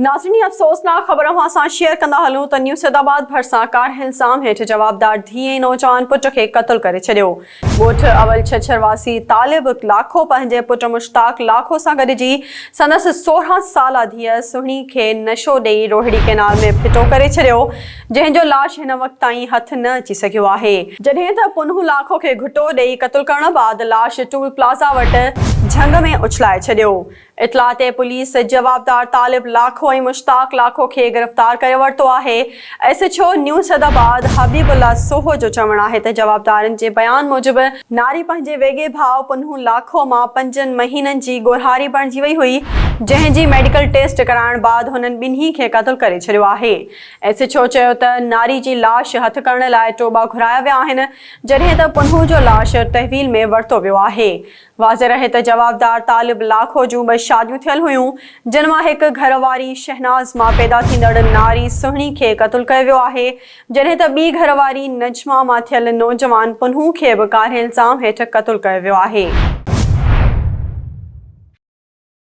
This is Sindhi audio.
ناظرين هي افسوسناڪ خبر اوهان سان شيئر ڪندا هلون ته نيو سيدآباد ڀرسان ڪارهن الزام هيٺ جوابدار ڌيء ۽ نوجوان پٽ کي قتل ڪري ڇڏيو. ڳوٺ اول ڇڇر واسي طالب لاکو پنهنجي پٽ مشتاق لاکو سان گڏجي سندس 16 سالا ڌيء سهڻي کي نشو ڏئي روهڙي ڪئنال ۾ ڦٽو ڪري ڇڏيو جنهن جو لاش هن وقت تائين هٿ نه اچي سگهيو آهي. جڏهن ته پنهون لاکو کي گهٽو ڏئي قتل ڪرڻ بعد لاش ٽول پلازا وٽ جهنگ ۾ اڇلائي ڇڏيو. اطلاع تي پوليس جوابدار طالب لاکو ۽ مشتاق لاکو کي گرفتار ڪري ورتو آهي. S H O new Saidabad Habib Ullah Soho جو چوڻ آهي ته جوابدارن جي بيان موجب ناري پنهنجي ويڳي ڀاء پنهون لاکو مان پنجن مهينن جي ڳورهاري بڻجي وئي هئي جنهن جي ميڊيڪل ٽيسٽ ڪرائڻ بعد هنن ٻنهي کي قتل ڪري ڇڏيو آهي. ايس ايڇ او چيو ته ناري جي لاش هٿ ڪرڻ لاء ٽوٻا گهرايا ويا آهن جڏهن ته پنهون جو لاش تحويل ۾ ورتو ويو آهي. واضح رهي ته جوابدار طالب لاکو جون ٻه شاديون ٿيل هيون، جن مان هڪ گهر واري شهناز مان پيدا ٿيندڙ ناري سهڻي کي قتل ڪيو ويو آهي، جڏهن ته ٻي گهر واري نجمه مان ٿيل نوجوان پنهون کي به ڪاري الزام هيٺ قتل ڪيو ويو آهي.